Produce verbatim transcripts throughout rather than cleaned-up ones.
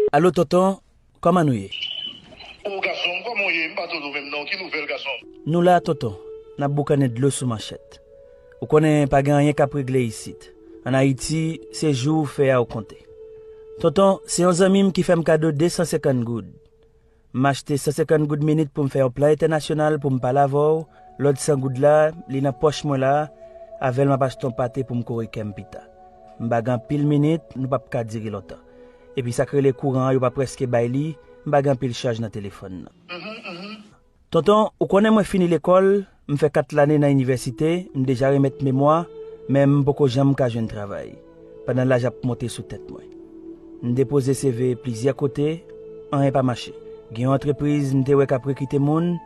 Alo, tonton, kòman nou ye? O, gason m, kòman w ye? M pa tande w menm non. Ki nouvèl, gason m? Nou la, tonton. N ap boukannen dlo sou manchèt. Ou konnen pa gen anyen k ap regle isit. Ann Ayiti, se jou ou fè a ou konte. Tonton, se yon zanmi m ki fè m kado de san senkant goud. M achte san senkant goud minit pou m fè yon plan entènasyonal pou m pale avè w, lòt san goud la, li nan pòch mwen la, avè l m ap achte yon pate pou m kore kè m pita. M pa gen anpil minit, nou p ap ka dire lontan. Epi sa k rele kouran an, yo pa prèske bay li, m pa gen anpil chaj nan telefòn nan. Tonton, ou konnen mwen fini lekòl, m fè kat lane nan inivèsite, m deja remèt memwa, men m poko janm ka jwenn travay, pandan laj ap monte sou tèt mwen. M depoze C V plizyè kote, anyen pa mache. Gen yon antrepriz m te wè k ap rekite moun,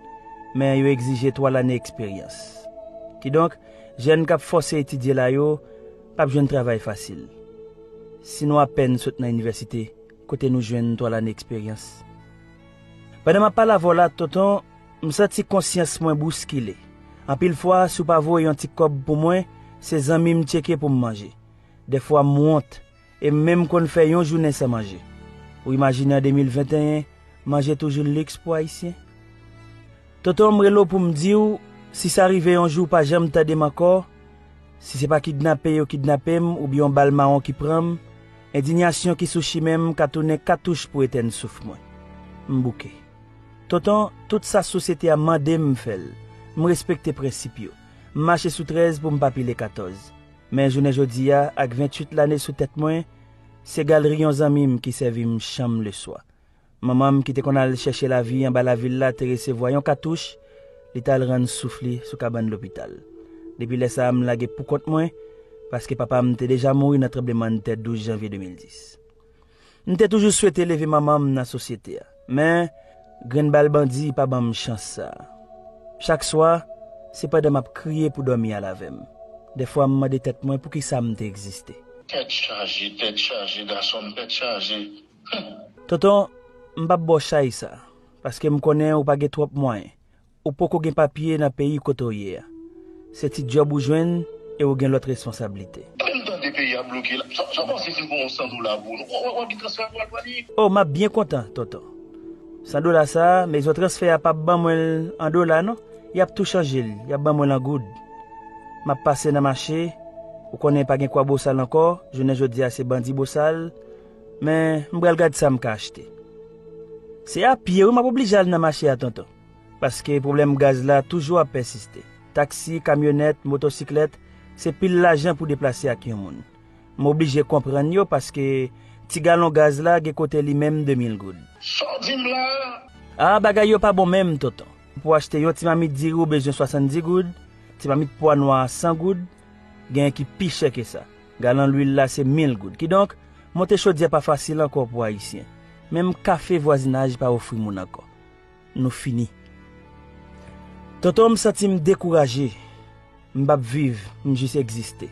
men yo egzije twa lane eksperyans. Kidonk, jèn k ap fòse etidye la yo p ap jwenn travay fasil. Si nou apèn sot nan inivèsite, kote nou jwenn twa lane eksperyans? Pandan m ap pale avè w la, tonton, m santi konsyans mwen bouskile. Anpil fwa, si w pa voye yon ti kòb pou mwen, se zanmi m tcheke pou m manje. Dèfwa, m wont, e m menm konn fè yon jounen san manje. Ou imajine an de mil venteyen, manje toujou liks pou Ayisyen? Tonton, m rele w pou m di w, si sa rive yon jou w pa janm tande m ankò, si se pa kidnape yo kidnape m oubyen yon bal mawon ki pran m, endinyasyon ki sou chimen m ka tounen katouch pou etèn souf mwen. M bouke. Tonton, tout sa sosyete a mande m, m fè l. M respekte prensip yo. M mache sou trèz pou m pa pile katòz. Men jounen jodi a, ak venntuit lane sou tèt mwen, se galri yon zanmi m ki sèvi m chanm leswa. Manman m ki te konn al chèche lavi anba lavil la te resevwa yon katouch, li t al rann souf li sou kabann lopital. Depi lè sa a, m lage poukont mwen, paske papa m te deja mouri nan tranblemanntè douz janvye de mil dis. M te toujou swete leve manman m nan sosyete a, men grenn bal bandi pa ban m chans sa a. Chak swa, se pandan m ap kriye pou dòmi al avè m. Dèfwa, m mande tèt mwen poukisa m te egziste. Tèt chaje, tèt chaje, gason m, tèt chaje. Tonton, m p ap ba w chay sa, paske m konnen ou pa gen twòp mwayen. Ou poko gen papye nan peyi kote w ye a. Se ti djòb ou jwenn e ou gen lòt responsablite. Lè m tande peyi a bloke la, sa, sa w panse si m pran yon san dola pou ou? W, w, w ap gen transfè pou al pale? O, m ap byen kontan, tonton. San dola sa a, mezon transfè a p ap ban mwen l an dola, non. Y ap tou chanje l, y ap ban mwen l an goud. M ap pase nan mache, ou konnen pa gen kwa bosal ankò, jounen jodi a se bandi bosal, men m pral gad sa m ka achte. Se a pye, wi, m ap oblije al nan mache a, tonton. Paske pwoblèm gaz la toujou ap pèsiste. Taksi, kamyonèt, motosiklèt, se pil lajan pou deplase ak yon moun. M oblije konprann yo paske ti galon gaz la gen kote li menm de mil goud. Sa w di m la a? A, bagay yo pa bon menm, tonton. Pou achte yon ti mamit diri ou bezwen swasanndis goud, ti mamit pwa nwa a san goud, genyen ki pi chè ke sa. Galon lwil la se mil goud. Kidonk, monte chodyè pa fasil ankò pou Ayisyen. Menm kafe vwazinaj pa ofri moun ankò. Nou fini. Tonton, m santi m dekouraje. M p ap viv, m jis egziste.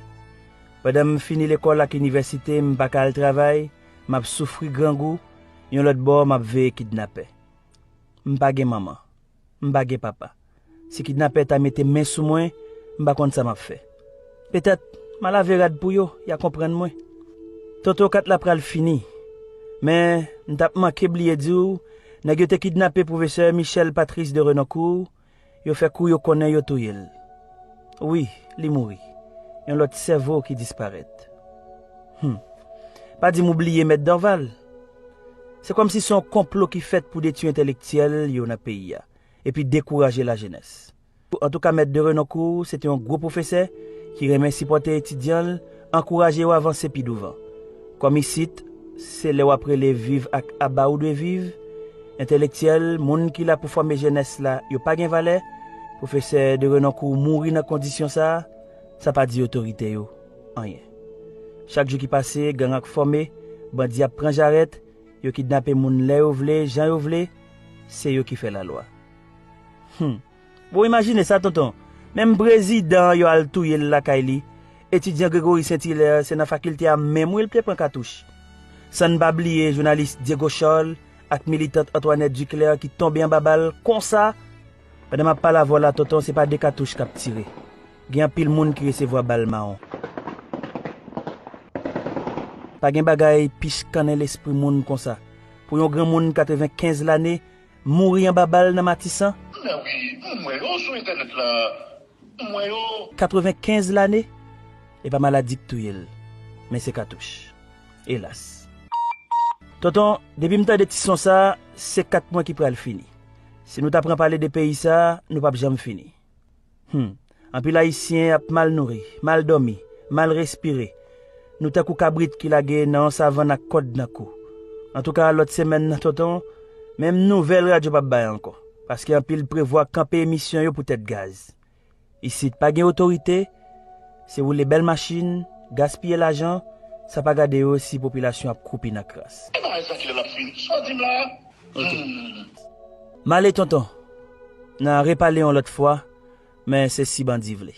Pandan m fini lekòl ak inivèsite, m pa ka al travay, m ap soufri grangou, yon lòt bò, m ap veye kidnapè. M pa gen manman. M pa gen papa. Si kidnapè ta mete men sou mwen, m pa konn sa m ap fè. Petèt, m a lave rad pou yo, y a konprann mwen. Tonton, kat la pral fini. Men, m t ap manke bliye di w, nèg yo te kidnape pwofesè Michel Patrice de Renoncourt, yo fè kou yo konnen yo touye l. Wi, li mouri. Yon lòt sèvo ki disparèt. Hum. Pa di m ou bliye Mèt Dorval. Se kòmsi se yon konplo ki fèt pou detwi entèlektyèl yo nan peyi a, epi dekouraje lajenès. Antouka, Mèt de Renoncourt, se te yon gwo pwofesè ki renmen sipòte etidyan l, ankouraje yo avanse pi douvan. Kòm isit, se lè w ap rele viv ak aba ou dwe viv, entèlektyèl, moun ki la pou fòme jenès la, yo pa gen valè, pwofesè de Renoncourt mouri nan kondisyon sa a, sa pa di otorite yo anyen. Chak jou ki pase, gang ap fòme, bandi ap pran jarèt, yo kidnape moun lè yo vle, jan yo vle, se yo ki fè lalwa. Hum. Bon, imajine sa, tonton. Menm prezidan an yo al touye l lakay li. Etidyan Gregory Saint Hilaire, se nan fakilte a menm wi l te pran katouch. San n pa bliye jounalis Diego Charles ak militant Antoinette Duclair ki tonbe anba bal konsa. Pandan m ap pale avè w la, tonton, se pa de katouch k ap tire. Gen anpil moun ki resevwa bal mawon. Pa gen bagay pi chikannen lespri moun konsa. pou yon granmoun katrevenkenz lane mouri anba bal nan Matisan? Men wi, m wè yo sou entènèt la. M wè yo. Katrevenkenz lane? E pa maladi k touye l, men se katouch. Elas. Tonton, depi m tande ti son sa, se kat mwen ki pral fini. Si nou ta pran pale de peyi sa, nou p ap janm fini. Hmm. Anpil Ayisyen ap mal nouri, mal dòmi, mal respire. Nou tankou kabrit ki lage nan yon savann ak kòd nan kou. Antouka, lòt semèn nan, tonton, menm nouvèl radyo p ap bay ankò. Paske anpil prevwa kanpe emisyon yo poutèt gaz. Isit pa gen otorite, se woule bèl machin, gaspiye lajan, san pa gade yo si popilasyon ap kwoupi nan kras. E bagay sa kilè l ap fini? Sa w di m la? Ok. Hmm. M ale, tonton. N a repale yon lòt fwa, men se si bandi vle.